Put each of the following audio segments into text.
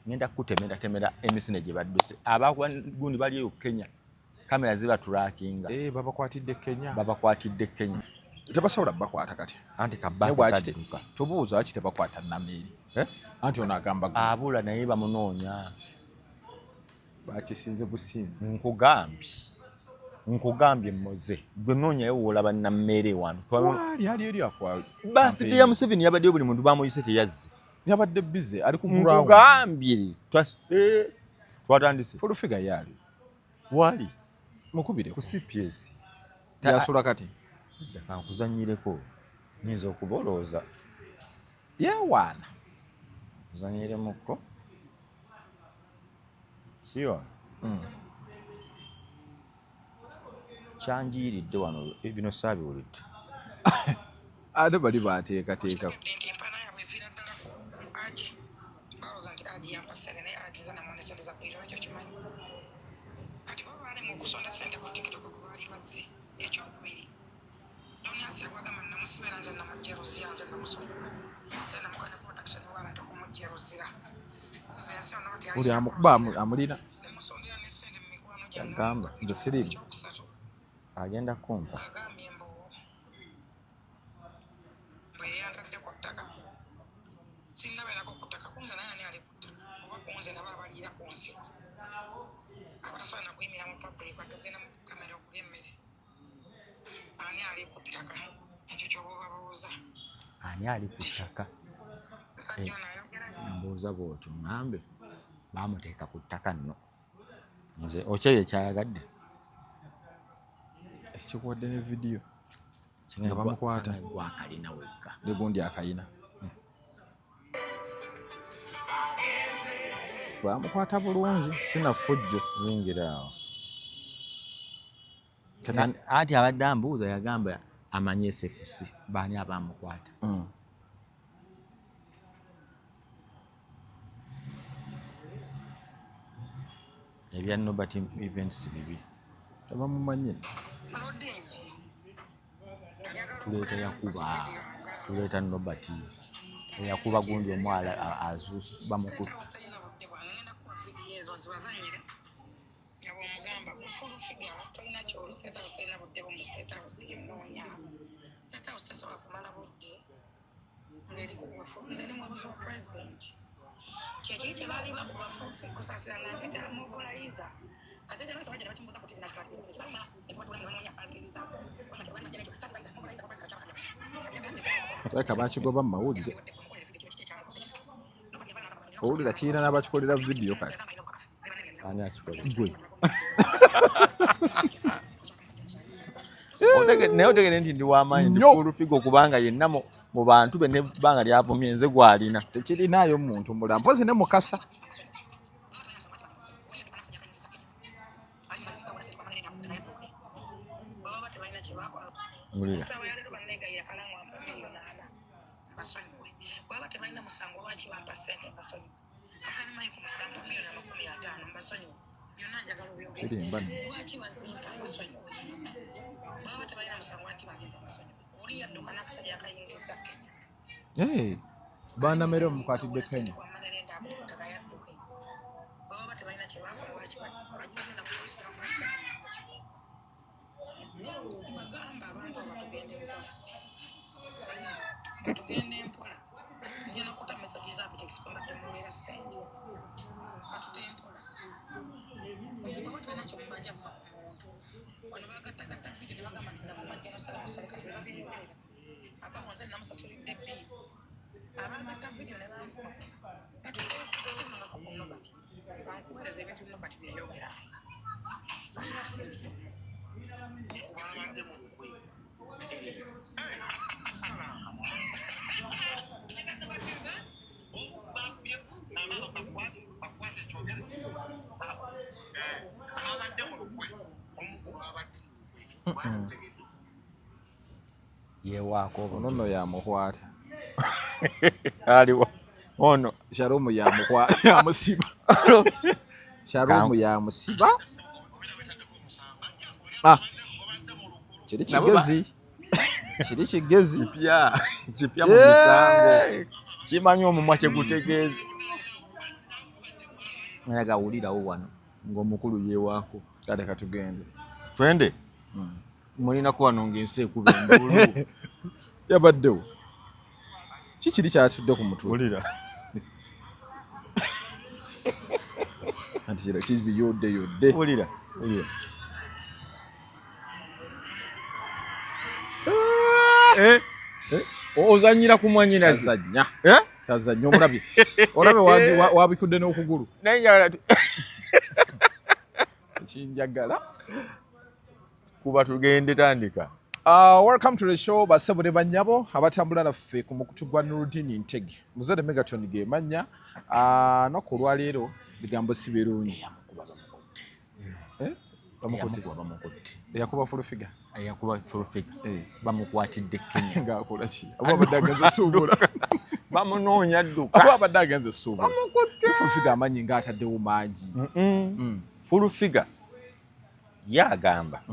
Ngenda kukutemeratemera emisinde gye badduse. Abagundi bali eyo Kenya, kamera zibaturakinga. Eh, babakwatidde Kenya. Babakwatidde Kenya. Tebasobola bakwata kati. Anti kabaka kadduka. Tubuuza lwaki tebakwata Namiri? Eh? Anti ono agamba abula naye bamunoonya. Bakisinze businzi. Nkugambye. Nkugambye Moze. Gwe noonyayo w'olaba Namere wano. Wali ali eri akwa. Birthday ya Museveni yabaddeyo buli muntu bamuyise teyazze. Yabadde busy ali ku ground. Nkugambye. Twatandise. Full figure yali. Wali. Mukubire ku CPS. Yasula kati. Ddaka nkuzannyireko. Nyinza okuba olowooza. Yeewaana. Nkuzannyiremukko. Siyo. Kyanjiiridde wano bino saabiwulidde. Ate bali baateekateeka. Buli amukuba amulina. Kyagamba. Nze siriimu. Agenda kumpa. Ani ali ku ttaka? Mbuuza bw'otyo ŋŋambe baamuteeka ku ttaka nno. Nze Okyeye kyayagadde. Ekikuwadde ne vidiyo. Nga bamukwata. Gwe akalina wekka. Ne gundi akayina. Bamukwata bulungi sina ffujjo. Yingira awo. Anti abadde ambuuza yagamba amanyi SFC baani abamukwata. Ebya Nobert Events bibi. Tebamumanyi. Tuleeta Yakuba, tuleeta Nobert. Yakuba gundi omwala azuusa bamukutte. Alabika bakigoba mu mawulire. Owulira kirina n'abakikolera vidiyo kati. Ani akikola? Ggwe. Naye otegere nti ndi w'amaanyi, ndi Nnyo. full figure kubanga yenna mu bantu be n'ebbanga ly'avumye nze gw'alina. Tekirinaayo muntu mulala mpozzi ne Mukasa. Wulira. Kirimba nno. Hey, Banamere bamukwatidde Kenya. Yeewaako Ono nno yamukwata. Aliwa ono. Shalom yamukwata yamusiba. Shalom yamusiba. Ah. Kiri kigezi. Kiri kigezi. Kipya. Kipya mu misango. Kimanyi omumwa kye gutegeeza. Naye gawulirawo wano ng'omukulu yeewaako. Kale katugende. Twende. Mulinako wano ng'ensi ekuba enduulu. Yabaddewo. Kikiri kyasudde ku mutwe. Wulira. Anti kira kibi yodde yodde. Wulira. Wulira. Eh? Eh? Ozannyira ku mwannyinazi. Tazannya. Eh? Tazannya omulabye. Olabe wabikudde n'okugulu. Naye njagala Ekinjagala. Kuba tugende tandika. Welcome to the show bassebo ne bannyabo abatambula naffe ku mukutu gwa Nurudini Ntege. Muzadde Megaton ge mannya. Naku olwaleero bigambo si birungi. Eyamukuba bamukutte. Eh? Bamukutte. Eyamukuba bamukutte. Eyakuba full figure. Eyakuba full figure. Eh. Bamukwatidde Kenya. Ng'akola ki? Oba abadde agenze suubula. Bamunoonya dduka. Oba abadde agenze suubula. Bamukutte. Full figure amanyi ng'ataddewo mangi. Full figure ye agamba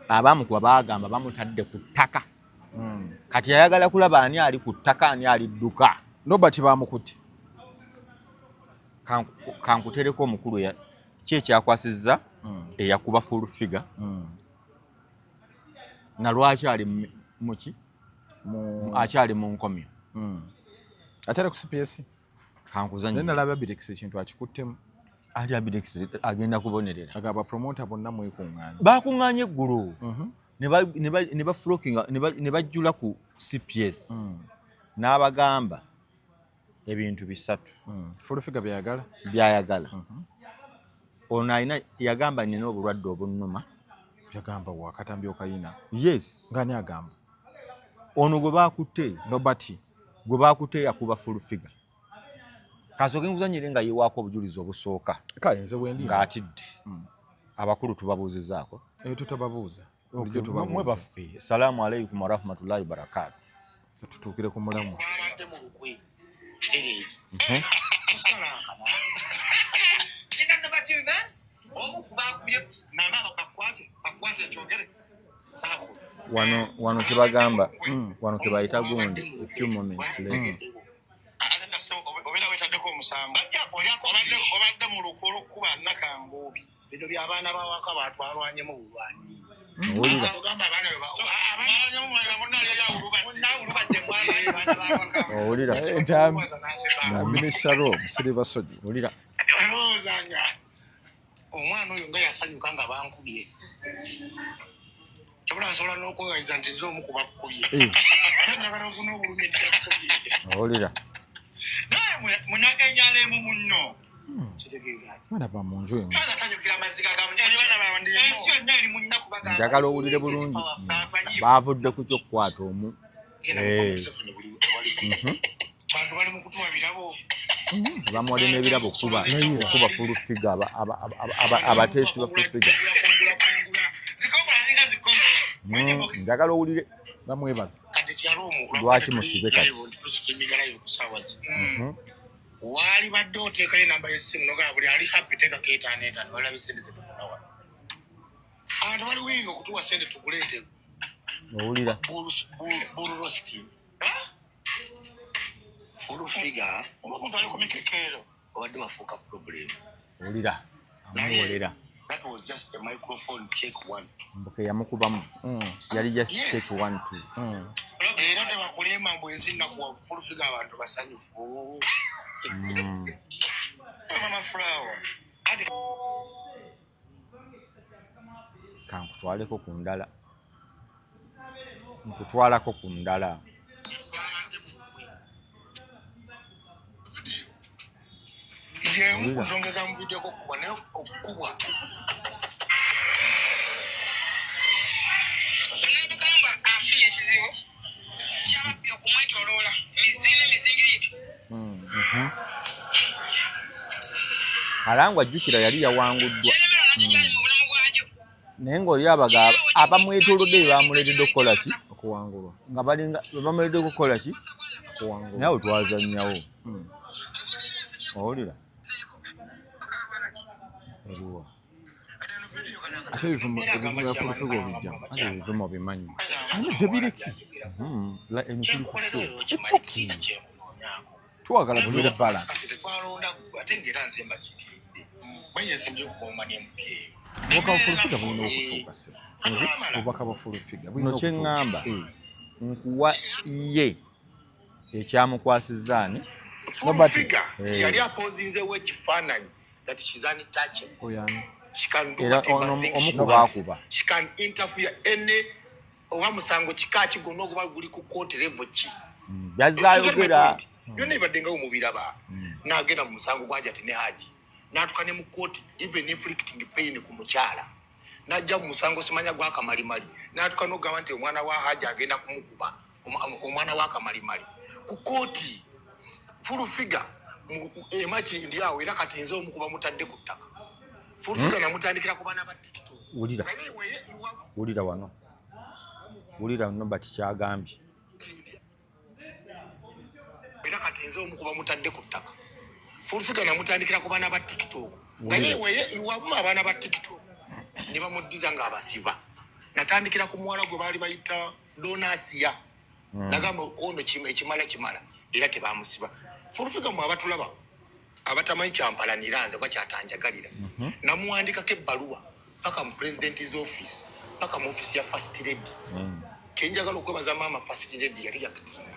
abamukuba baagamba bamutadde ku ttaka. Kati ayagala kulaba ani ali ku ttaka ani ali dduka. Nobert bamukutte. Kankutereko omukulu ki ekyakwasizza eyakuba full figure. Na lwaki ali muki? Akyali mu nkomyo. Akyali ku CPS. Kankuzanyi. Naye nalaba Abitex ekintu akikuttemu. Ali Abitex agenda kubonerera. Agaba promoter bonna mwekuŋŋaanye. Bakuŋŋaanye eggulo. Ne ba flocking ne bajjula ku CPS. N'abagamba ebintu bisatu. Full figure byayagala. Byayagala. Ono alina yagamba nina obulwadde obunnuma. Yagamba wa katambi okayina. Yes. Ng'ani agamba? Ono gwe baakutte. Nobert. Gwe baakutte yakuba full figure. Kasooke nkuzannyire nga yeewaako obujulizi obusooka. Kale nze bwe ndi. Ng'atidde. Abakulu tubabuuzizaako. Tutababuuza. Bulijjo tubabuuza. Mwe baffe. Salaamu aleikum warahmatullahi wabarakaatu. Tutuukire ku mulamu. Twabadde mu lukwe. Kitegeeza. Wano kebagamba, wano kebayita gundi, a few moments later. Obeera weetaddeko omusango. Obadde mu lukwe olw'okukuba Nakanguubi. Bino by'abaana b'awaka batwalwanyemu bulwanyi. Owulira? Owulira? Ntambi ne Shalom siri basogi. Owulira? Omwana oyo nga yasanyuka nga bankubye. Kyabula nsobola n'okwewayiza nti nze omu ku bakubye. Njagala ofune obulumi nti yakubye. Owulira? Naye munyagenyalemu munno. Kitegeeza ki? Mwana ba mu nju emu. Njagala owulire bulungi. Baavudde ku ky'okukwata omu. Bantu bali mu kutuwa birabo. Bamuwadde n'ebirabo okuba full figure abateesi ba full figure. Njagala owulire. Bamwebaza. Lwaki musibe kati? Waali badde oteekayo enamba y'essimu n'ogamba buli ali happy teekako etaano etaano balabye ssente ze tufuna wano. Abantu bali willing okutuwa ssente tugule ente. Owulira? Bull roast. Full figure. Oba omuntu ali ku mikekeero obadde wafuuka problem. Owulira? Amuwolera. That was just a microphone check 1 2. Mbuke yamukubamu. Yali just check 1 2. Era tebakulimba mbu ensi nnaku full figure abantu basanyufu. Mama Flower. Kankutwaleko ku ndala. Nkutwalako ku ndala. Yemu kusongeza mu video kokubwa naye okukubwa. Nagamba afunye ekizibu kyababbi okumwetooloola mizinga mizingirike. Kalangwa jjukira yali yawanguddwa. Naye ng'oli abaga abamwetoolodde be bamuleetedde okukola ki? Okuwangulwa. Nga balinga bamuleetedde okukola ki? Okuwangulwa. Naawe twazannyawo. Owulira? Eriwa. Ate ebivumo bya full figure obijjamu. Ate ebivumo bimanyi. Ate tebireki. It's okay. Twagala tubeere balance. Ate ngaera nze mbakiikiridde mwenye nsembye okukooma n'MP eyo. Obubaka bwa Full Figure bulina okutuuka se. Obubaka bwa Full Figure bulina No kyeŋŋamba, okutuuka. nkuwa ye ekyamukwasizza ani? Full Nobody. Figure Eh. yali apozinzeewo ekifaananyi that she's untouchable. Oyo ani? She can do Era whatever ono thing omu she ku wants. baakuba. She can interfere any oba musango kika ki gwonna oguba guli ku court level ki. Byazzaayogera. Byonna ebadde nga mubiraba. N'agenda mu musango gwa Hajati ne Haji, n'atuka ne mu court, even inflicting pain ku mukyala. N'ajja mu musango simanya gwa Kamalimali, n'atuka n'okugamba nti omwana wa Haji agenda kumukuba, omwana wa Kamalimali ku kooti. Full Figure emaki ndi awo, era kati nze omukuba mutadde ku ttaka. Full Figure namutandikira ku baana ba TikTok. Wulira. Naye Wulira wano, wulira Nobert kyagambye. Era kati nze omukuba mutadde ku ttaka. Full Figure namutandikira ku baana ba TikTok, naye wavuma abaana ba TikTok ne bamuddiza ng'abasiba. Natandikira ku muwala gwe baali bayita Donasiya, nagamba ono ekimala kimala, era tebamusiba. Full Figure, mwe abatulaba abatamanyi kyampalanira nze oba kyatanjagalira, namuwandikako ebbaluwa paka mu president's office, paka mu office ya First Lady. Kyenjagala okwebaza maama First Lady, yali yakitinga.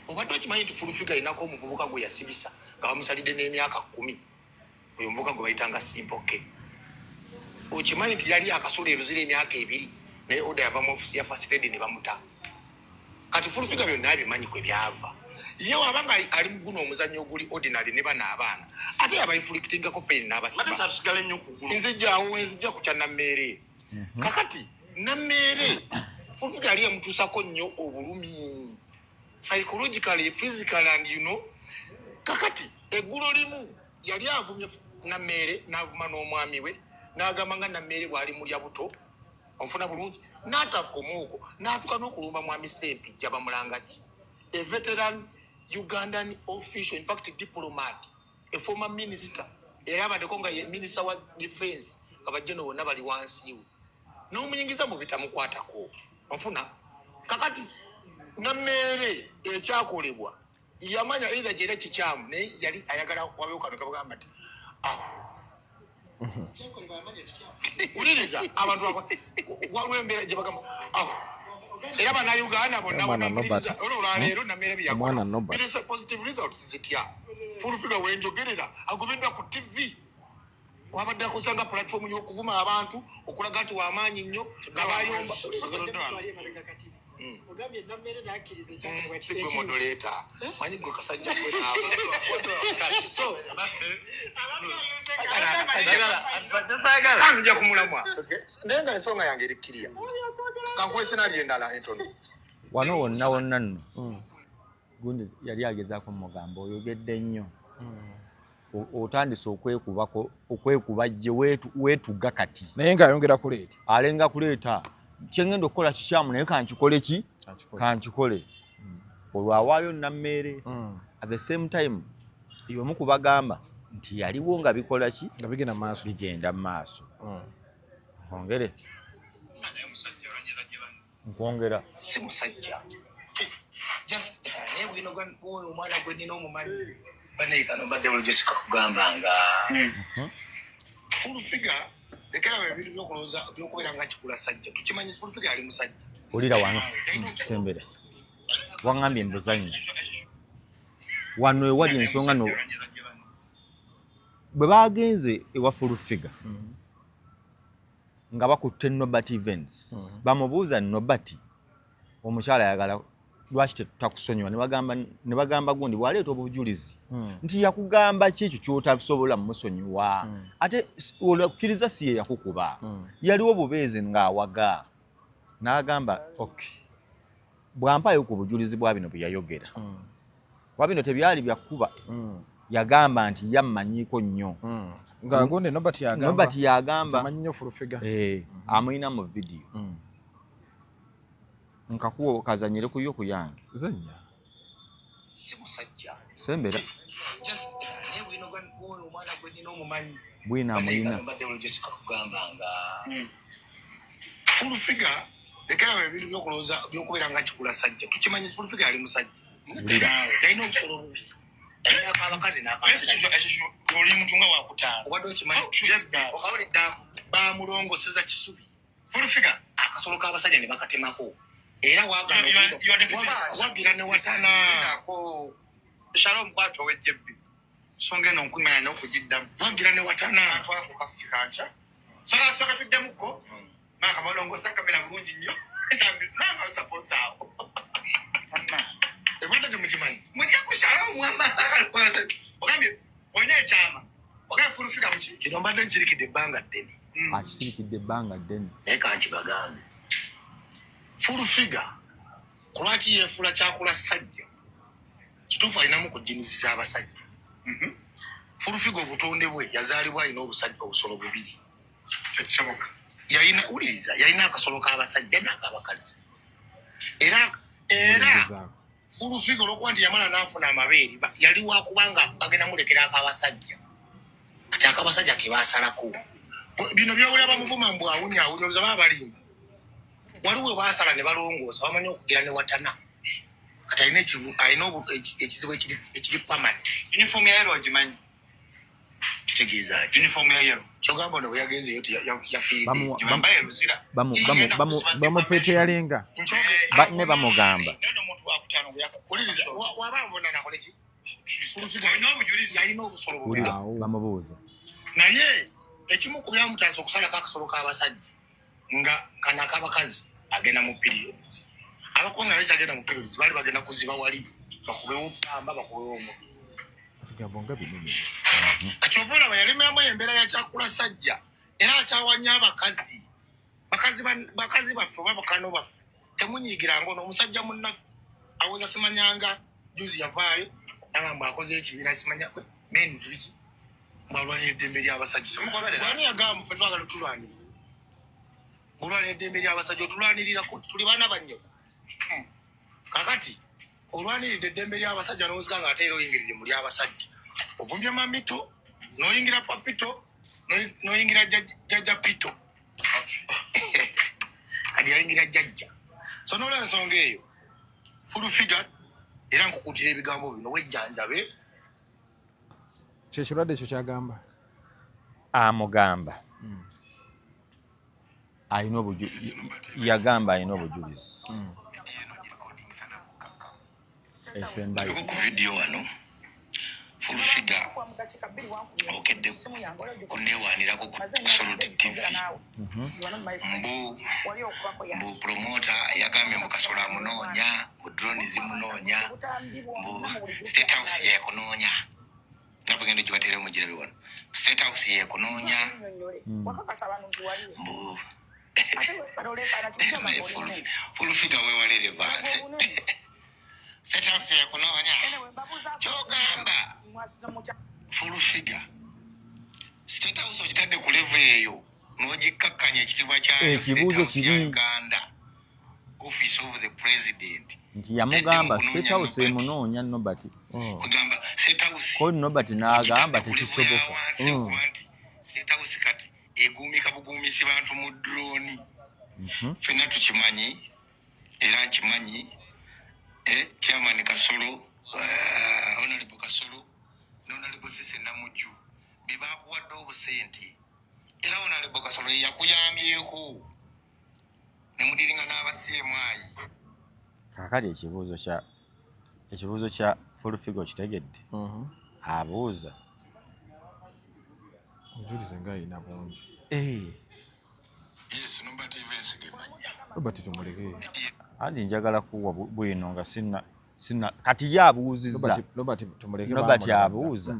Obadde okimanyi nti Full Figure alinako omuvubuka gwe yasibisa nga bamusalidde n'emyaka 10? Oyo omuvubuka gwe bayitanga Simple K, okimanyi nti yali akasula eruzira emyaka 2, naye order yava mu office ya First Lady ne bamuta? Kati Full Figure byonna abimanyi kwe byava. Ye waba nga ali mu guno omuzannyo oguli ordinary ne bano abaana, ate yaba inflictingako pain n'abasiba. Tusigale nnyo ku guno. Nzijjaawo, nzijja ku kya Nammeere. Kakati Nammeere, Full Figure yali yamutuusako nnyo obulumi psychologically, physical and you know. Kakati eggulo limu yali avumye Nammeere, n'avuma n'omwami we, n'agamba nga Nammeere bw'ali mulya buto. Onfuna bulungi? N'atakoma okwo, n'atuuka n'okulumba mwami Sempijja bamulanga ki, a veteran Ugandan official, in fact diplomat, a former minister, era abaddeko nga ye minister wa defense nga bajjeno bonna bali wansi we, n'omuyingiza mu bitamukwatako. Onfuna? Kakati Nammeere ekyakolebwa yamanya either gyera kikyamu, naye yali ayagala wabewo kano kabagamba nti awo. Wuliriza, abantu waliwo embeera gye bagamba awo, era Bannayuganda bonna Omwana bonna. Nobert. Olwo olwaleero Nammeere Omwana Nobert. byeyakola positive results zitya? Full Figure wenjogerera agobeddwa ku TV, wabadde akozesa nga platform y'okuvuma abantu, okulaga nti wamaanyi nnyo nga bayomba. Ogambye Nammeere nakkiriza ekyakolebwa. Si gwe moderator, manyi gwe kasajja gwe so kanzija kumulamwa, naye nga ensonga yange eri kiriya. Kankuwe scenario endala entono. Wano wonna wonna nno gundi yali agezaako mugamba oyogedde nnyo, otandise okwekubako, okwekuba gye weetuga kati. Naye ng'ayongera kuleeta. Alenga kuleeta kyengenda okukola kikyamu, naye kankikole ki? Kankikole. Kankikole. Olwo awaayo Nammeere. At the same time y'omu ku bagamba nti yaliwo nga bikola ki? Nga bigenda mu maaso. Bigenda mu maaso. Nkwongere, nkwongera. Si musajja. Just naye bwino oyo omwana gwe nina omumanyi banaye kano mbadde bulijjo sikakugamba nga Full Figure lekerawo ebintu byokulowooza byokubeera nga kikula sajja. Tukimanyi Full Figure ali musajja. Wulira wano, sembere waŋŋambye mbuzanyo wano ewali ensonga no bwe bagenze ewa Full Figure nga bakutte Nobert Events, bamubuuza, "Nobert, omukyala ayagala, lwaki tetutakusonyiwa?" Ne bagamba gundi bw'aleeta obujulizi nti yakugamba ki ekyo kyotasobola mumusonyiwa, ate olwokkiriza si ye yakukuba, yaliwo bubeezi ng'awaga. N'agamba, "Ok, bwampaayo ku bujulizi bwa bino bwe yayogera, kuba bino tebyali byakkuba." Yagamba nti yammanyiiko nnyo. Nga gundi Nobert yagamba. Nobert yagamba. Amanyi nnyo Full Figure. Eh, amuyina mu vidiyo. Nkakuwa kazanyire kuyo ku yange. Zannya. Si musajja. Sembera. Just naye bwino oyo omwana gwe nina omumanyi Bwino amuyina. mbadde bulijjo sikakugamba nga Full Figure lekerawo ebintu byokulowooza byokubeera nga kikula sajja. Tukimanyi Full Figure ali musajja. Wulira. Yalina obusolo obubi. Yalina ak'abakazi n'akabasajja. Oli muntu nga wakutaano. Obadde okimanyi? How true is that? Okawulidde ako? Baamulongoseza Kisubi. Full figure. Akasolo k'abasajja ne bakatemako. Era waagana You are the fifth. wagira ne watana. Ako. Shalom kwatwa ow'ejjebbi. Nsonga eno nkumanya n'okugiddamu. Wagira ne watana. Atwala ku kaffi kanca. Soka soka tuddemukko. Maaka balongoosa kamera bulungi nnyo. Nanga saposa awo. Ebadde temukimanyi. Mujja ku Shalom mwamba. Ogambye olina ekyama. Ogambye full figure muki? Kino mbadde nsirikidde ebbanga ddene. Akisirikidde ebbanga ddene. Naye kankibagambe. Full figure kulwaki yeefuula kyakula ssajja? Kituufu alinamu ku genes z'abasajja. Full figure obutonde bwe yazaalibwa alina obusajja obusolo bubiri. Tekisoboka. Yalina, wuliriza, yalina akasolo k'abasajja n'ak'abakazi. Era Gezaako. Full figure olwokuba nti yamala n'afuna amabeere, yali wakubanga bagenda mulekera ak'abasajja. Kati ak'abasajja ke baasalako. Bino by'owulira bamuvuma mbu awunya awunya, olowooza baba balimba. Waliwo we baasala ne balongoosa, bamanyi okugira ne watana. Kati alina alina ekizibu ekiri permanent. Uniform ya yellow ogimanyi? Kitegeeza ki? Uniform ya yellow. Kyogamba ono bwe yagenzeeyo yafiiridde. Gibambaye luzira. Bamupeteyalinga. Ne bamugamba. Naye omuntu wakutaano bwe wuliriza, waba abona nakole ki? Full figure Olina obujulizi. yalina obusolo bubiri. Wulira, Awo. bamubuuza. Naye ekimu ku byamutaasa okusalako akasolo k'abasajja nga kano ak'abakazi agenda mu periods. Abakunga bali kyagenda mu periods baali bagenda kuziba wali bakubewo pamba bakubewo omutwe. Ebigambo nga binene. Kati oba olaba yalemeramu embeera ya kyakula ssajja era akyawanya abakazi. Bakazi baffe oba bakano baffe temunyiigiranga ono omusajja munnaffe awoza simanyanga juzi yavaayo nagamba akoze ekibiina simanya men's biki bwalwanira eddembe ly'abasajja. Bw'ani yagamba ffe twagala tulwanirira? Olwanira eddembe ly'abasajja otulwanirirako tuli baana bannyoko. Kakati olwaniridde eddembe ly'abasajja n'ozika nga ate era oyingiridde mu ly'abasajja. Ovumbye mamito n'oyingira papito n'oyingira jjajja pito. Kati yayingira jjajja. So n'olwensonga eyo full figure era nkukuutira ebigambo bino wejjanjabe. Kyekirwadde ekyo kyagamba. Amugamba alina yagamba alina obujulizi. Esembayo. Ku vidiyo wano full figure okedde kuneewaanirako ku Salt TV. Mbu promoter yagambye mbu Kasolo amunoonya, mbu drone zimunoonya, mbu State House yeekunoonya. Nga bwe ngenda gibateerayo mugirabe wano. State House yeekunoonya, mbu full figure weewale relevance. State House yeekunoonya. Ky'ogamba full figure State House ogitadde ku level eyo n'ogikkakkanya ekitiibwa kyayo. Ekibuuzo State House ya kiri. Uganda, Office of the President. Nti yamugamba State House emunoonya Nobert. Kugamba State House Ko Nobert n'agamba ogitadde ku level ya tekisoboka. wansi okuba nti State House kati eguumika buguumisi bantu mu drone. Ffenna tukimanyi era nkimanyi, Chairman Kasolo, Honorable Kasolo ne Honorable Cissy Namujju be baakuwadde obusente era Honorable Kasolo ye yakuyambyeko ne mudiringa n'aba CMI. Kaakati ekibuuzo kya full figure okitegedde? Abuuza. Obujulizi nga alina bungi. Yes, Nobert Events ge mannya. Robert tumuleke. Anti njagala kuwa bwino nga sina kati ye abuuzizza. Robert tumuleke. Robert bamulanda. abuuza.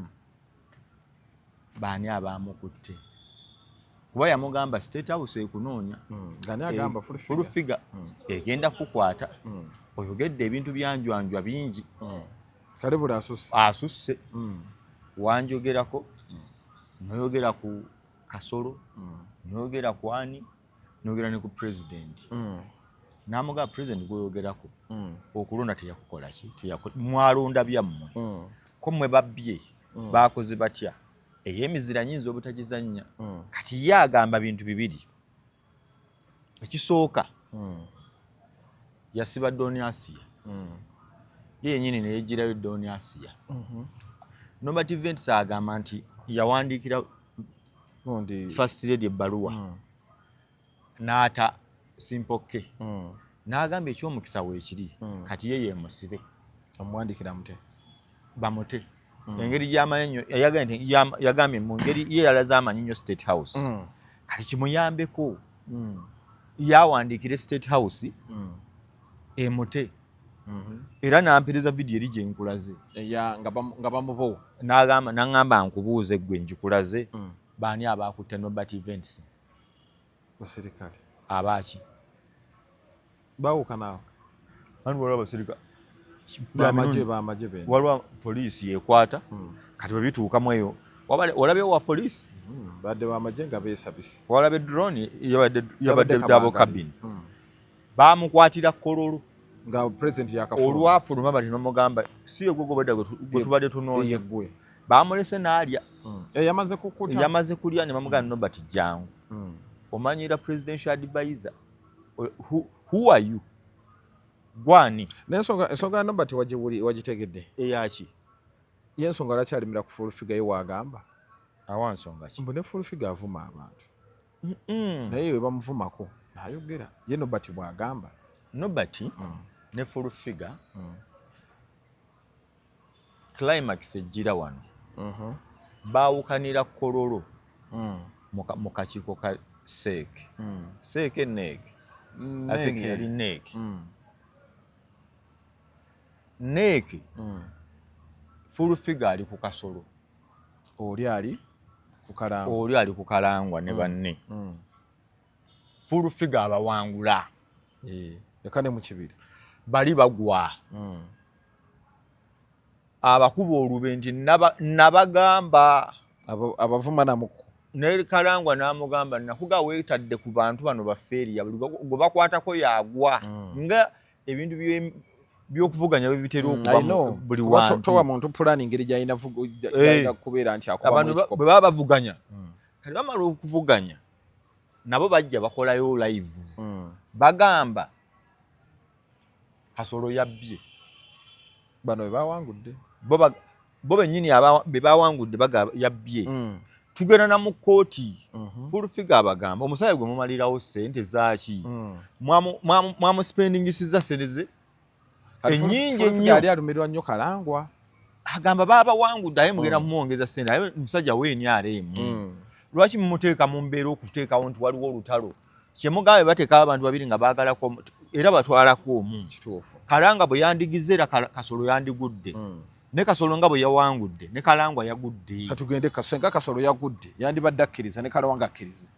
Baani abamukutte? Kuba yamugamba State House ekunoonya. Ng'ani agamba? Full Full figure. figure egenda kukwata. Oyogedde ebintu byanjwanjwa bingi. Kale buli asusse. Asusse. Wanjogerako. Noyogera ku Kasolo. Noyogera ku ani? Noyogera ne ku president. N'amugamba president gw'oyogerako. Okulonda teyakukola ki? Mwalonda byammwe. Ko mmwe babbye. Baakoze batya? Ey'emizira nyinza obutagizannya. Kati ye agamba bintu bibiri. Ekisooka, yasiba Don Asia. Ye yennyini ne yeggirayo Don Asia. Nobert Events agamba nti yawandiikira Gundi. First Lady ebbaluwa n'ata Simple K, n'agamba ekyomukisa weekiri, kati ye yemusibe. Amuwandikira mute. Bamute. Engeri gyamanyi ennyo, yagambye nti yagambye mu ngeri ye yalaze amanyi nnyo State House, kati kimuyambeko yawandiikire State House emute. Era nampereza vidiyo eri gye nkulaze. Eya nga bamubowa. N'agamba, n'aŋŋamba nkubuuze ggwe njikulaze, baani abakutte Nobert Events? Basirikale. Abaaki? Bawuka naawe. Anti waliwo abasirikale bamagye, bamagye bene. Waliwo poliisi yekwata. Kati bwe bituukamu eyo olabye wa poliisi? Badde bamagye nga beesabise. Walabe drone yabadde double cabin. Bamukwatira Kololo. Nga president yakafuluma. Olwafuluma bati nomugamba si ye gwe gobadde gwe tubadde tunoonya. Yeggwe. Bamulese n'alya. Yamaze kukuta. Yamaze kulya ne bamugamba, "Nobert, jangu." Omanyira presidential advisor, who are you, gwani? N'ensonga, ensonga ya Nobert wagitegedde? Eyaki? Yensonga lwakyalimira ku full figure ye waagamba. Awa nsonga ki? Mbu ne full figure avuma abantu, naye we bamuvumako nayogera ye Nobert bw'agamba. Nobert ne full figure, climax ejjira wano. Baawukanira Kololo mu kakiiko ka CEC, CEC, NEC, I think yali NEC. NEC, full figure ali ku Kasolo. Oli ali ku Kalangwa. Oli ali ku Kalangwa ne banne. Full figure abawangula. Yaka ne mu kibira. Bali bagwa. Abakuba olube nti nabagamba. Abavuma namuku. Ne Kalangwa n'amugamba, "Nakuga weetadde ku bantu bano bafeeriya, buli gwe bakwatako yagwa." Nga ebintu by'okuvuganya bwe bitera okuba buli wantu. Towa muntu pulani ngeri gyalina gyalina kubeera nti akubamu abantu ekikopo. Bwe baba bavuganya, kati bamala okuvuganya nabo bajja bakolayo live, bagamba Kasolo yabbye. Bano be bawangudde. Bo bennyini be bawangudde bagamba yabbye, tugenda na mu kkooti. Full figure abagamba, "Omusajja gwe mumalirawo ssente zaaki? Mwamuspendingisiza ssente ze ennyingi ennyo." Ali alumirwa nnyo Kalangwa. Agamba baabawangudde aye mugenda mumwongeza ssente, aye musajja w'NRM, lwaki mumuteeka mu mbeera okuteekawo nti waliwo olutalo? Kyemugambe bateekawo abantu babiri nga baagalako era batwalako omu. Kituufu. Kalanga bwe yandigize era Kasolo yandigudde, ne Kasolo nga bwe yawangudde ne Kalangwa yagudde. Katugende kasenga Kasolo yagudde, yandibadde akkiriza ne Kalangwa akkiriza.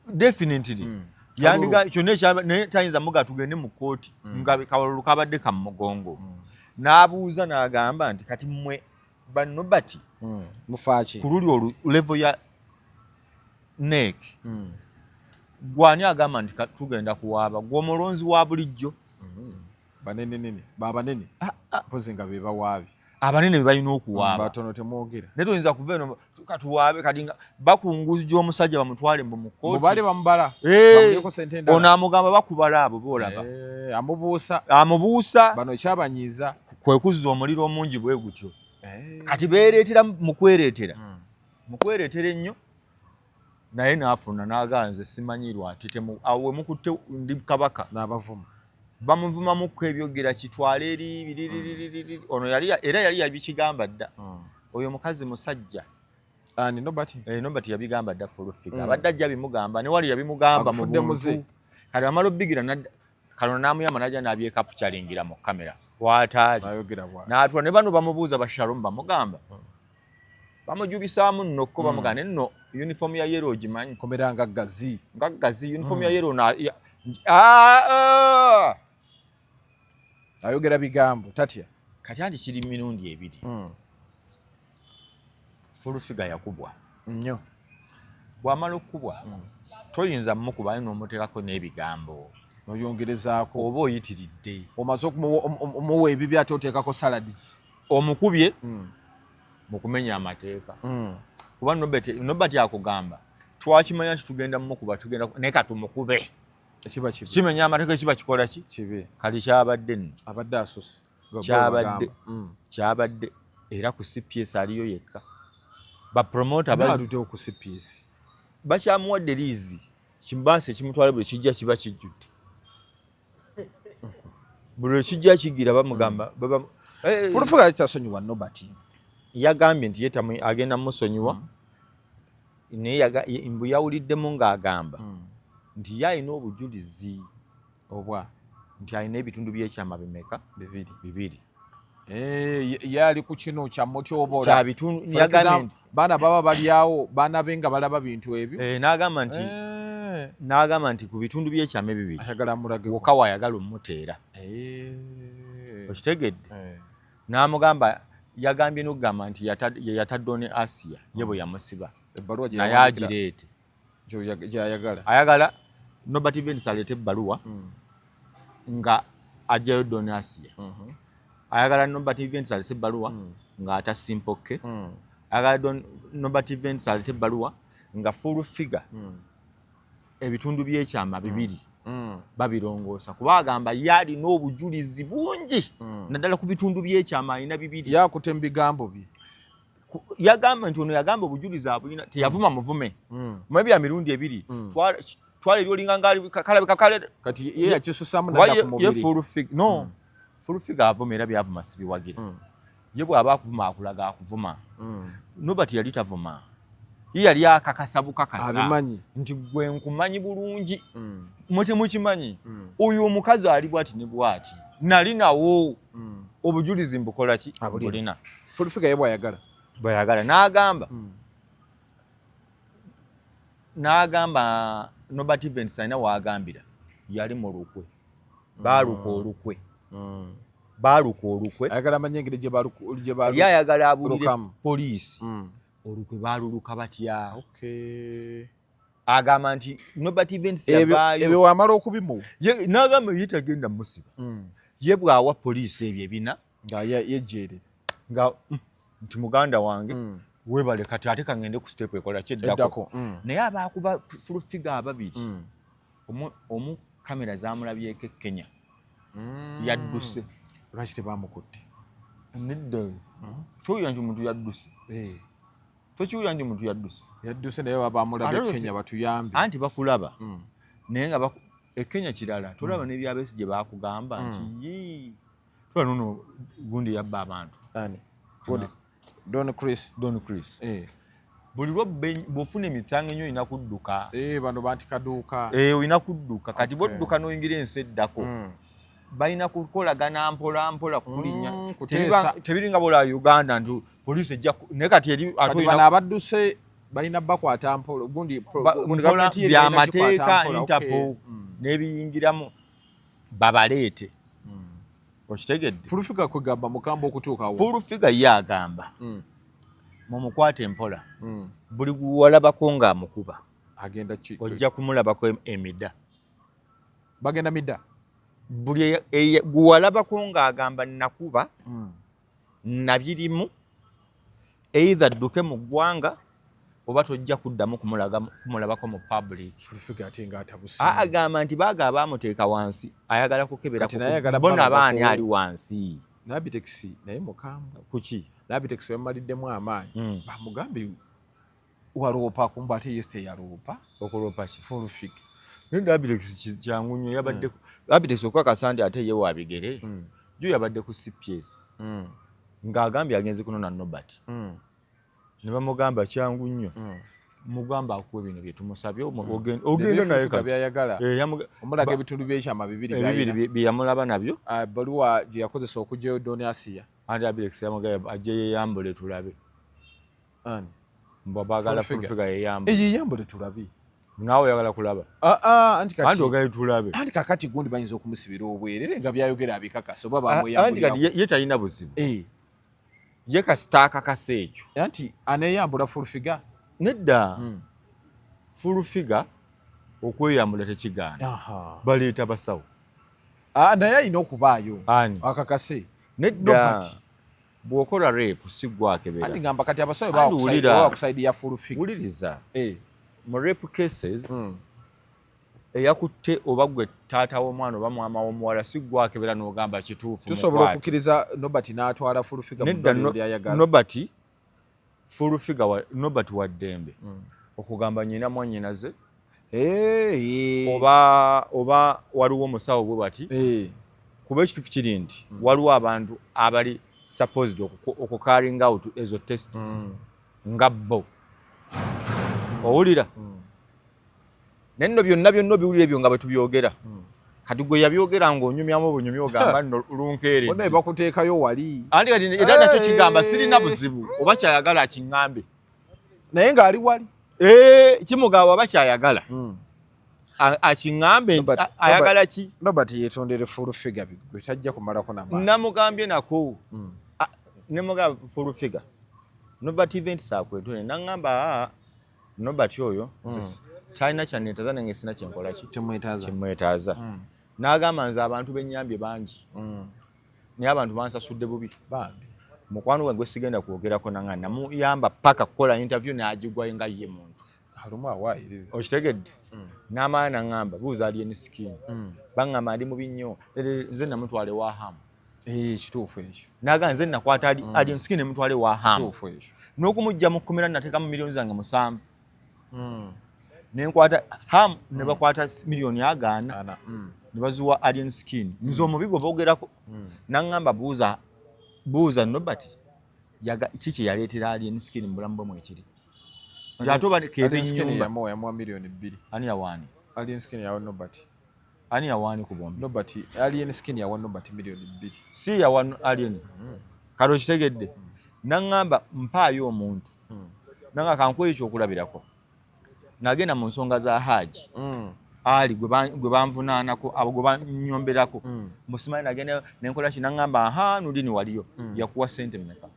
Definitely. Yandiga kyonna naye tayinza muga tugende mu kkooti nga kalulu kabadde ka mugongo. N'abuuza n'agamba nti kati mmwe bannobati Mufaaki? Ku luli olu level ya NEC, gwani agamba nti tugenda kuwaaba? Gwe omulonzi wa bulijjo. Banenenene babanene mpozi nga be bawaabi. Abanene be balina okuwaaba. Batono temwogera. Naye toyinza kuva eno katuwaabe kati nga bakunguzja omusajja bamutwale mbu mu mubale kkooti. Bamubala. Eh, bamuleko sente endala. Ono amugamba bakubala abo boolaba. Eh, amubuusa. Amubuusa. Bano ekyabanyiiza. Kwe kuzza omuliro omungi bwe gutyo. Kati beereetera mu kwereetera, mu kwereetera ennyo, naye n'afuna n'agaa nze simanyirwa ate temu awo we mukutte ndi kabaka. N'abavuma. Bamuvumamukko ebyogera kitwale eri biriririri. Ono yali era yali yabikigamba dda, oyo mukazi musajja. Ani, Nobert? Eh, Nobert yabigamba dda full figure. Abadde ajja bimugamba ne wali yabimugamba mu Agufudde muze. buntu. Kati amala obbigira kano n'amuyamba n'ajja n'abyekapukyalingira mu kamera waataali. Nayogera bwa N'atula ne bano bamubuuza, bashalom bamugamba bamujubisaamu nno ko bamugamba ne nno uniform ya yellow ogimanyi? Komera nga gazi. Nga gazi uniform ya yellow na ah, ah! Ayogera bigambo tatya. Kati anti kiri mirundi ebiri. Full figure yakubwa. Nnyo. Bw'amala okukubwa toyinza mukuba aye n'omuteekako n'ebigambo. Noyongerezaako. Oba oyitiridde. Omaze okumuwa ebibi ate oteekako salads. Omukubye mu kumenya amateeka, kuba Nobert akugamba twakimanya nti tugenda mumukuba, tugenda naye katumukube. Kiba kibi. Kimenya amateeka kiba kikola ki? Kibi. Kati kyabadde nno Abadde asuse. Kyabadde. Kyabadde. Era ku CPS aliyo yekka, bapromota Naludde ku CPS. Bakyamuwadde liizi, kibaasi ekimutwala buli kijja kiba kijjudde, buli lwekijja kigira bamugamba Full Figure kitasonyiwa Nobert. Yagambye nti ye agenda musonyiwa, naye mbu yawuliddemu ng'agamba nti ye alina obujulizi Obwa nti alina ebitundu by'ekyama bimeka? Bibiri. Bibiri. Eh, ye ali ku kino kya Mutyobola. Kya bitundu yagambye nti Baana baba bali awo, baana be nga balaba bintu ebyo. N'agamba nti n'agamba nti ku bitundu by'ekyama ebibiri Ayagala amulage wokka waayagala omuteera. Okitegedde? N'amugamba, yagambye n'okugamba nti ye yatadde ne Asiya, ye bwe yamusiba. Ebbaluwa gye Naye yawandiikira agireete. Gy'ayagala. Ayagala Nobert Events aleete ebbaluwa nga ajjayo Don Asia. Ayagala Nobert Events aleete ebbaluwa ng'ata Simple K. Ayagala Nobert Events aleete ebbaluwa nga Full Figure ebitundu by'ekyama bibiri babirongoosa, kuba agamba ye alina obujulizi bungi, naddala ku bitundu by'ekyama alina bibiri. Yakutte mu bigambo bye. Yagamba nti ono yagamba obujulizi abulina, teyavuma muvume mu ebya mirundi ebiri. Twala eri olinga ngaali kalabika kale. Kati ye yakisusamu Kuba nadda ye ku ye mubiri. Full Figure, no, Full Figure avuma era byavuma sibiwagira. Ye bw'aba akuvuma akulaga akuvuma. Nobert yali tavuma, ye yali akakasa bukakasa Abimanyi. nti gwe nkumanyi bulungi, mwe temukimanyi. Oyo omukazi ali bwati ne bwati, nali nawo, obujulizi mbukola ki? Abulina. Bulina. Full Figure ye bw'ayagala. Bweyagala n'agamba Nobert Events alina waagambira yali mu lukwe, baaluka olukwe, baaluka olukwe. Ayagala amanye engeri gye Ye ayagala abulire lukamu. poliisi olukwe baaluluka batya. Okay. Agamba nti Nobert Events Ebyo yavaayo ebyo wamala okubimuwa. N'agamba ye tagenda musiba, ye bw'awa poliisi ebyo ebina Nga yejjeerera. Nga nti muganda wange weebale, kati ate kangende ku step ekola kyeddako. Eddako. Naye abaakuba Full Figure ababiri, omu kamera zamulabyeko e Kenya, yadduse. Lwaki tebamukutte? Nedda, tokiwulira nti omuntu yadduse? Tokiwulira nti omuntu yadduse? Yadduse, naye baba bamulabye Ate Kenya, batuyambe. Anti bakulaba, naye nga e Kenya kirala, tolaba n'ebya Besigye bakugamba nti yii, tola nono gundi yabba abantu. Ani? Gundi. Don Chris. Don Chris. Buli lwo bw'ofuna emisango ennyo olina kudduka. Eh, bano banti kaduuka. Eh, olina kudduka. Kati bwodduka n'oyingira ensi eddako, balina kukolagana mpola mpola kulinnya. Kuteesa. Tebiringa bola Uganda nti poliisi ejja naye kati eri ate Kati olina bano abadduse balina bakwata mpola gundi gundi mpola gavumenti ye erina byamateeka gikwata mpola, okay. Interpol n'ebiyingiramu babaleete. Okitegedde? Full Figure kwegamba mukamba okutuukawo. Full Figure ye agamba mumukwate empola, buli gwewalabako ng'amukuba Agenda ki ojja kumulabako emida. Bagenda midda. Buli gwewalabako ng'agamba nakuba nabirimu, either dduke mu ggwanga oba tojja kuddamu kumulabako mu public. Full Figure ate ng'atabuse. Agamba nti baaga baamuteeka wansi, ayagala kukebera Kati naye ayagala bona balabako. baani ali wansi. Nabitex naye mukambwe. Kuki? Nabitex bamaliddemu amaanyi. Bamugambe waloopa, kumba ate ye teyaloopa. Okuloopa ki? Full Figure. Naye Abitex kyangu nnyo, yabadde Abitex okukakasa nti ate ye wa bigere. Jo yabadde ku CPS ng'agambye agenze kunona Nobert, ne bamugamba kyangu nnyo, mugamba akuwe bino bye tumusabye, ogenda naye kati. Byayagala. Eh, Omulaga ebitundu by'ekyama bibiri ebibiri by'alina. bye yamulaba nabyo. Ah, ebbaluwa gye yakozesa okuggyayo Don Asia. Anti Abitex yamugamba ajje yeyambule tulabe. Ani? Mbwa baagala Full Figure. Full Figure yeyambule. Eyeyambule tulabe. Naawe oyagala kulaba? Ah, ah, anti kati Anti ogaye tulabe. Anti kakati gundi bayinza okumusibira obwerere nga byayogera abikakasa oba Anti kati bamweyambulira. ye talina buzibu. Eh, Ye kasita akakasa ekyo. Anti aneeyambula Full Figure. Nedda, Full Figure okweyambula tekigaana, baleeta basawo. Ah, naye alina okubaayo Ani? akakase. Nedda, Nobert. Bw'okola rape si gwakebera. Anti ngamba kati abasawo Anti wulira. bawa ku side ya Full Figure. Wuliriza, Eh, mu rape cases Eyakutte oba gwe taata w'omwana oba mwama w'omuwala, si gwe akebera n'ogamba kituufu. Tusobola Mukwate. okukkiriza Nobert n'atwala Full Figure mu Nedda. ddwaliro ly'ayagala? Nobert, Full Figure wa, Nobert wa ddembe okugamba nyina mwannyinaze oba waliwo omusawo bwe bati, kuba ekituufu kiri nti waliwo abantu abali supposed okucarrying out ezo tests nga bo. Owulira? Naye nno byonna byonna obiwulira ebyo nga bwe tubyogera. Kati gwe yabyogera ng'onyumyamu obunyumya, ogamba nno lunkeere. Bonna bakuteekayo wali. Anti kati era nakyo kigamba sirina buzibu, oba kyayagala akiŋŋambe. Naye ng'ali wali. Eh, kimugamba oba kyayagala akiŋŋambe nti ayagala ki. Nobert yeetondere Full Figure, biggwe, tajja kumalako namaanyi. Namugambye nako, nemugamba Full Figure, Nobert Events akwetone, naŋŋamba, "Aa, Nobert oyo talina kyanneetaza, nange sina kyenkola ki Temwetaaza. Kimwetaaza." N'agamba, "Nze abantu bennyambye bangi, naye abantu bansasudde bubi." Bambi. Mukwano gwange gwe sigenda kwogerako, nanga namuyamba paka kukola interview n'agigwayo nga ye muntu. Alumu awaayiriza. Okitegedde? N'amala naŋŋamba, "Buuza Alien Skin, baŋŋamba ndi mubi nnyo. Nze namutwala ewa Hamu." Eh, kituufu ekyo. Naga nze nakwata Alien Skin nemutwala ewa Hamu Kituufu ekyo. n'okumugja mu kkumira nateekamu miliyoni zange 7, nenkwata Ham ne bakwata miliyoni 40 Ana. Ne baziwa Alien Skin. Nze omubi gwe boogerako. Naŋŋamba, "Buuza, buuza Nobert ki kye yaleetera Alien Skin mu bulamu bwe mwekiri." Ate oba keeba Alien Skin ennyumba. yamuwa miliyoni 2. Ani yawaani? Alien Skin yawa Nobert. Ani yawaani ku bombi? Nobert, Alien Skin yawa Nobert miliyoni 2. Si yawa Alien. Kale okitegedde? Naŋŋamba, "Mpaayo omuntu." Nanga kankuwa ekyokulabirako, nagenda mu nsonga za Haji Ali gwe banvunaanako, abo gwe banyomberako, musimanyi, nagenda nenkola ki. Naŋŋamba, "Aha, Nudini waliyo yakuwa sente mmeka?"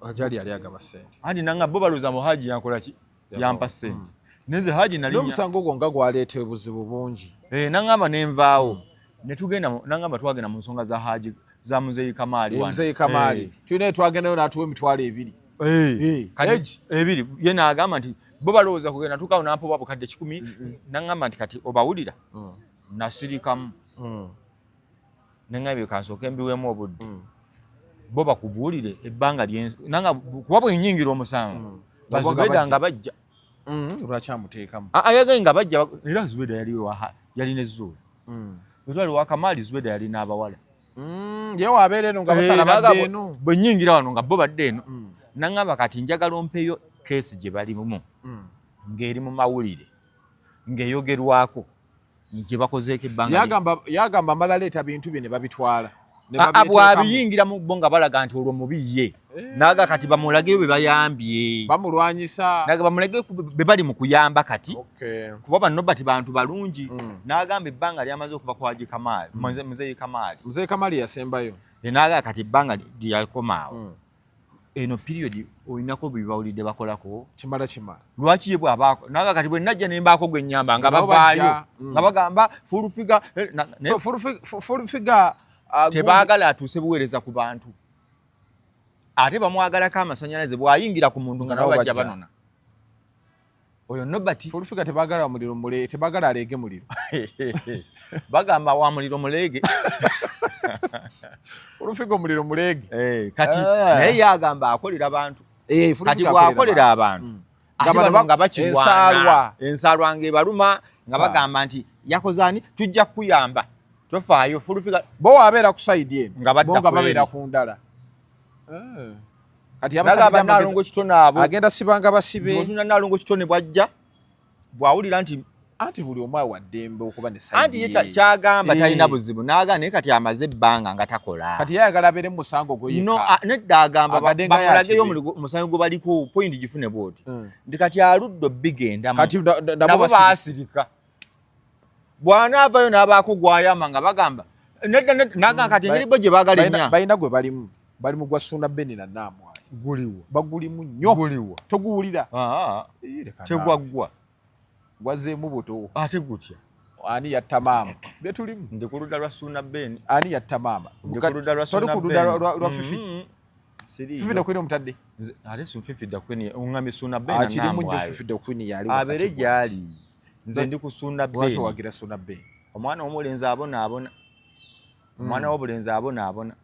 Ajali yali agaba sente. Anti naŋŋamba, "Bo balowooza mu Haji yankola ki, yampa sente, neze Haji nali N'omusango ogwo nga gwaleeta obuzibu bungi. Eh, naŋŋamba nenvaawo netugenda naŋŋamba twagenda mu nsonga za Haji, za Muzeeyi Kamaali wano. Muzeeyi Kamaali. Tulina twagendayo n'atuwa 20,000. Kati Egi. ebiri ye n'agamba nti bo balowooza kugenda tukawo nampa oba bukadde 100. Naŋŋamba nti, "Kati obawulira?" Nasirikamu, neŋŋambye, "Kansooke mbiweemu obudde, bo bakubuulire ebbanga nanga kuba bwe nnyingira omusango bazubeda nga bajja." Lwaki amuteekamu? Ayagaye nga bajja, era Zubeda yali yali ne Zuula. Bwe wa Kamaali, Zubeda yali n'abawala. Ye wabeera eno nga basala Eh, badde n'agamba, eno. Bwe nnyingira wano nga bo badde eno. Naŋŋamba, "Kati njagala ompeeyo case gye balimu ng'eri mu mawulire, ng'eyogerwako, gye bakozeeko ebbanga Yagamba amala leeta bintu bye ne babitwala. Ne Ah, ah, babyeteekamu. Bw'abiyingira mu bo nga balaga nti olwo mubi ye. Naga kati bamulageyo be bayambye. Bamulwanyisa. Naga bamulageyo be bali mu kuyamba kati, kuba bano bati bantu balungi. N'agamba ebbanga lyamaze okuva kwa Haji Kamaali, Muzeeyi Kamaali. Muzeeyi Kamaali yasembayo. Naga kati ebbanga lyakomaawo eno period olinako bye bawulidde bakolako. Kimala kimala. Lwaki ye bw'abaako? Naga kati bwe najja ne mbaako gwe nnyamba nga Nabo bavaayo bajja. Nga bagamba Full Figure So Full Figure tebaagala atuuse buweereza ku bantu, ate bamwagalako amasanyalaze. Bw'ayingira ku muntu nga Nga nabo nabo bajja bajja. banona oyo Nobert. Full Figure tebaagala muliro mule, tebaagala aleege muliro. Bagamba wa muliro muleege. Full Figure omuliro muleege. Eh, kati Ah. naye ye agamba akolera bantu. Full Kati Figure bw'akolera abantu, ate Nga bano bano nga bakirwana. Ensaalwa. Ensaalwa ng'ebaluma nga Ah. bagamba nti yakoze ani, tujja kukuyamba, tofaayo Full Figure. Bo wabeera ku side eno, Nga badda bo nga ku babeera eno. ku ndala. Eh. Kati Nagamba yabasalidde Naalongo amagezi Kitone abo agenda sibanga basibe. Otuna Naalongo Kitone bwajja bw'awulira nti Anti buli omu awa ddembe okuba ne side Anti ye ye. kyagamba talina buzibu. N'agamba naye kati amaze ebbanga nga takola. Kati yayagala abeere mu musango gwe No, yekka. nedda, agamba Abadde nga bamulageyo yakibe. omusango gwe baliko, point gifune bwoti nti kati aludde obigendamu. Kati nabo nabo basirika. baasirika. Bw'anaavayo n'abaako gwayamba nga bagamba nedda, nedda. N'agamba kati engeri bo gye baagala ennya Balina gwe balimu, bali mu gwa Ssuuna Beni na Naamwayi. Guliwo? Bagulimu nnyo. Guliwo? Toguwulira? Ah, Ii, leka naawe. Tegwaggwa. Gwazeemu buto. Ate gutya? Ani yatta maama byetulimu. Ndi ku ludda lwa Ssuuna Ben. Ani yatta maama? Ndi ku ludda lwa Toli Ssuuna ku ludda Ben. lwa Fifi? Siriiyo. Fifi the Queen omutadde? Ate su Fifi the Queen oŋŋambye Ssuuna Ben. Akirimu nnyo. Nambwayo. Fifi the Queen yali Abeere wakati gy'ali. Nze ndi kusunda Lwaki Ben. owagira Suna Ben? Omwana w'omulenzi abonaabona, omwana w'obulenzi abonaabona.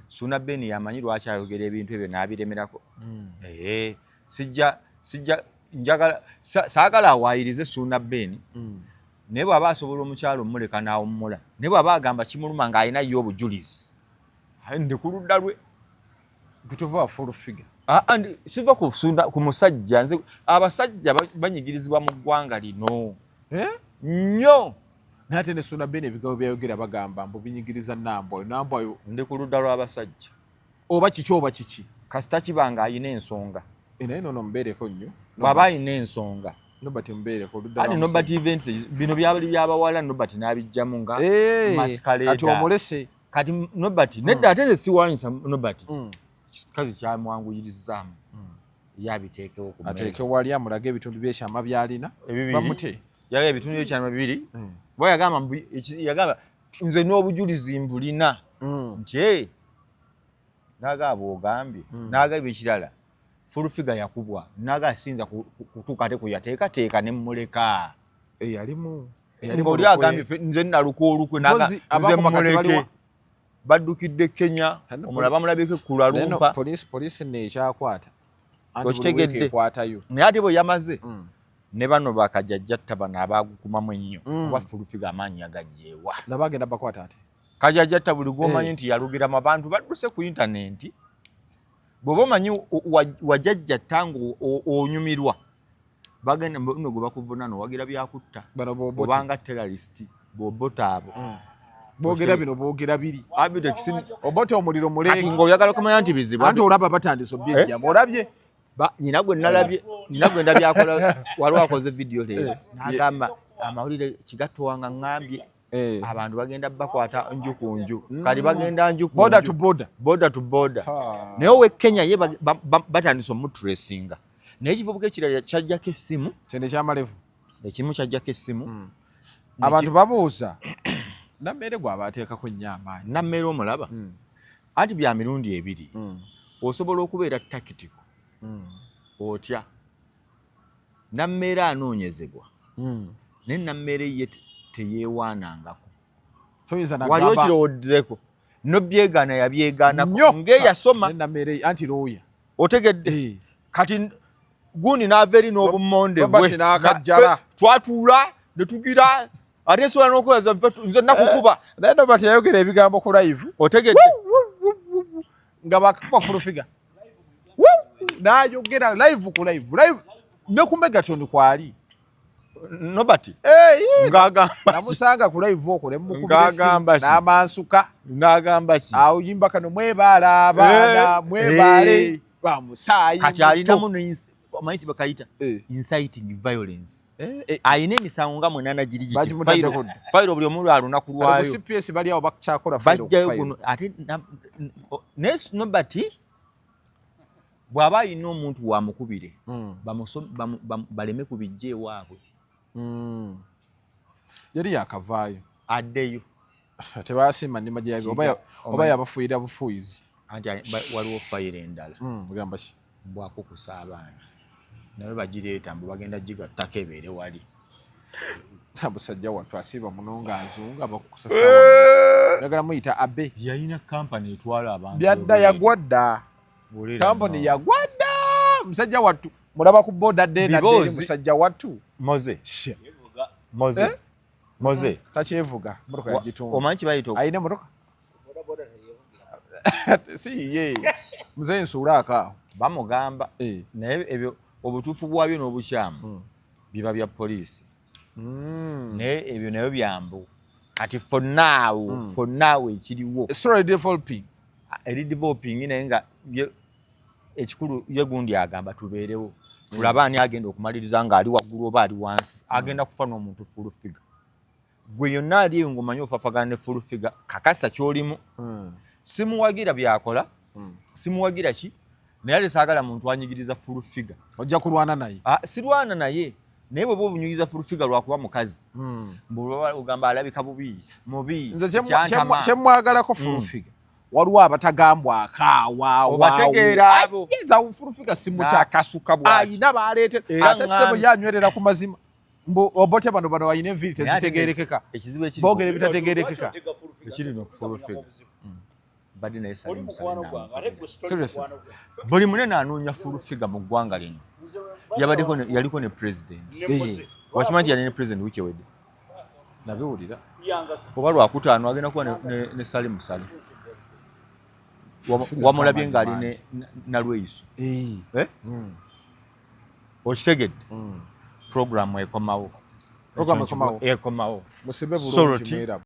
Suna Ben yamanyi lwaki ayogera ebintu ebyo n'abiremerako. Ee, sijja njagala saagala awaayirize Suna Ben, naye bw'aba asobola omukyalo omuleka n'awummula, naye bw'aba agamba kimuluma ng'alina ye obujulizi, aye ndi ku ludda lwe. Gwe tova Full Figure? Ah, ah, siva ku Sunda, ku musajja. Nze abasajja banyigirizibwa mu ggwanga lino Eh? nnyo. Naye ate ne Suna Ben ebigambo byayogera bagamba mbu binyigiriza Nambwayo. Nambwayo Ndi ku ludda lw'abasajja. Oba kiki oba kiki. Kasita kiba nga alina ensonga. Eh, naye nono mubeereko nnyo. Bw'aba alina ensonga. Nobert mubeereko oludda Ani lwa Nobert musajja. Events bino byabali byabawala, Nobert n'abijjamu nga Eh, masquerade. kati omulese. Kati Nobert nedda, ate nze siwanyisa Nobert. Kikazi kyamwanguyirizaamu, ye abiteekewo ku Ateeke mmeeza. wali amulage ebitundu byekyama byalina. Ebibiri. Bamute. Yaga ebitundu byekyama bibiri. Kuba yagamba yagamba nze n'obujulizi mbulina nti "Eh, naga bw'ogambye." N'agamba ekirala, Full Figure yakubwa, naga asinza kutuuka ate kuyateekateeka ne mmuleka. Eyalimu. Ng'oli agambye nze naluka olukwe, naga Mpozi nze abakuba kati mmuleke. baliwa? Baddukidde Kenya. Ano Omulala bamulabyeko ekkula Naye no, lumpa. Poliisi nno ekyakwata. Anti buli Okitegedde? wiiki ekwatayo. Naye ate bwe yamaze ne bano bakajajjatta bano abagukumamu ennyo, kuba Full Figure amaanyi yagajjeewa. Nabo agenda bakwata ate. Kajajjatta buli gwomanyi Eh. nti yalugiramu abantu badduse ku intaneti, bw'oba omanyi wajajjatta nga onyumirwa, bagenda no gwe bakuvuna nowagira byakutta. Bano b'Obote. Obanga terrorist bw'obota abo. Boogera bino, boogera biri. Abitex. Obote omuliro Kati muleeke. ng'oyagala kumanya nti bizibu. Anti olaba batandise obyejjamu. Olabye? Nyina gwe nalabye, nyina gwe ndabye akola, waliwo akoze vidiyo leero n'agamba amawulire kigatto wanga ŋŋambye abantu bagenda bakwata nju ku nju, kati bagenda nju ku Border nju. to border. Border to border. Ha. Naye owe Kenya ye batandise omutracinga, naye ekivubuka ekirala kyajjako essimu. Kyene ekyamalevu. Ekimu kyajjako essimu. Abantu babuuza Nammere gwaba ateekako nnyo amaanyi. Nammere omulaba anti bya mirundi ebiri. Osobola okubeera tactical otya? Nammere anoonyezebwa, naye Nammere ye teyeewaanangako. Toyinza Wali nagamba okirowoddeko nobyegaana, yabyegaanako nnyo. ng'eyasoma. Naye Nammere anti looya. Otegedde? Eh. Kati gundi n'ava eri n'obumonde Robert bwe. n'akajjala. Twatuula ne tugira ate nsobola n'okwebaza nze nakukuba. Naye Nobert yayogera ebigambo ku live Otegedde? nga bakakuba Full Figure n'ayogera live ku live live ne ku Megaton kwali. Nobert Eh, ng'agamba ki? Namusanga ku live okwo ne mukubira Ng'agamba essimu ki? n'amansuka. N'agamba ki? Awo yimba kano mwebaala abaana Eh, mwebaale eh. bamusaayi Kati muto. alinamu omanyi kibakayita Eh. inciting violence. Eh, eh, Alina emisango nga munaana giri giti. Bagimutaddeko dda. Fayiro buli omu lwa lunaku Kati ku lwayo. CPS bali awo bakyakola fayiro ku Bajjayo fayiro. guno ate naye Nobert bw'aba alina omuntu wamukubire baleme kubijja ewaabwe. Yali yakavaayo. Addeyo. Tebasiima nnima gye yaga oba yabafuuyira bufuuyizi. Anti waliwo fayiro endala. Ogamba ki? Mbwakukusa abaana naye bagireeta mbu bagenda gigattako ebeere wali. Musajja wattu asiiba muno ng'azunga bakukusa saawa njagala muyita abe. Yalina kampani etwala abantu Byadda. ebweru. Yagwa dda. Wulira Kampani no. yagwa dda, musajja wattu mulaba ku boda dde nadde eri. Biboozi. Musajja wattu. Moze. Shit. Moze. Eh? Moze. Takyevuga, motoka yagitunga. Omanyi kibayita Ayina emotoka si yiye, muzeeyi nsuula akaawo. Bamugamba Eh. naye ebyo obutuufu bwabyo n'obukyamu biba bya poliisi, naye ebyo nayo byambu. Kati for now, for now ekiriwo Story developing. Eri developing, naye nga ekikulu ye gundi agamba tubeerewo tulabe ani agenda okumaliriza ng'ali waggulu oba ali wansi. Agenda kufa n'omuntu Full Figure. Gwe yonna ali eyo ng'omanyi ofafagana ne Full Figure, kakasa ky'olimu. Simuwagira byakola, simuwagira ki, naye ate saagala muntu anyigiriza Full Figure. Ojja kulwana naye. Ah, sirwana naye, naye bw'oba obunyugiza Full Figure lwakuba mukazi, mbulwa ogamba alabika bubi mubi. Nze kyantama. kyemwagalako Full Figure, waliwo abatagambwako awaawa. Obategeera abo. Full Figure simuta. N'akasuka bw'ati. Ayina baleetera. Era Ate ssebo ŋŋambye. ye anywerera ku mazima. Mbu Obote bano balina enviiri Naye ate tezitegeerekeka. Ekizibu ekiri Boogera ebitategeerekeka. Ekiri no Full Figure. Badde naye Oli Salim mukwano Saleh gwange ate gwe sitori Seriously? mukwano gwange. Buli munene anoonya Full Figure mu ggwanga lino. Yabaddeko yaliko ne president. Nekoze. Wakimanyi nti yali ne president wiiki ewedde? Nabiwulira. Yangasa. Oba lwakutaano agenda kuba ne Salim Saleh. Wamulabye ng'ali ne Nalweyiso. Eh? Okitegedde? Program ekomawo. Program ekomawo. Ekomawo. Musibe bulungi Soroti. mweraba.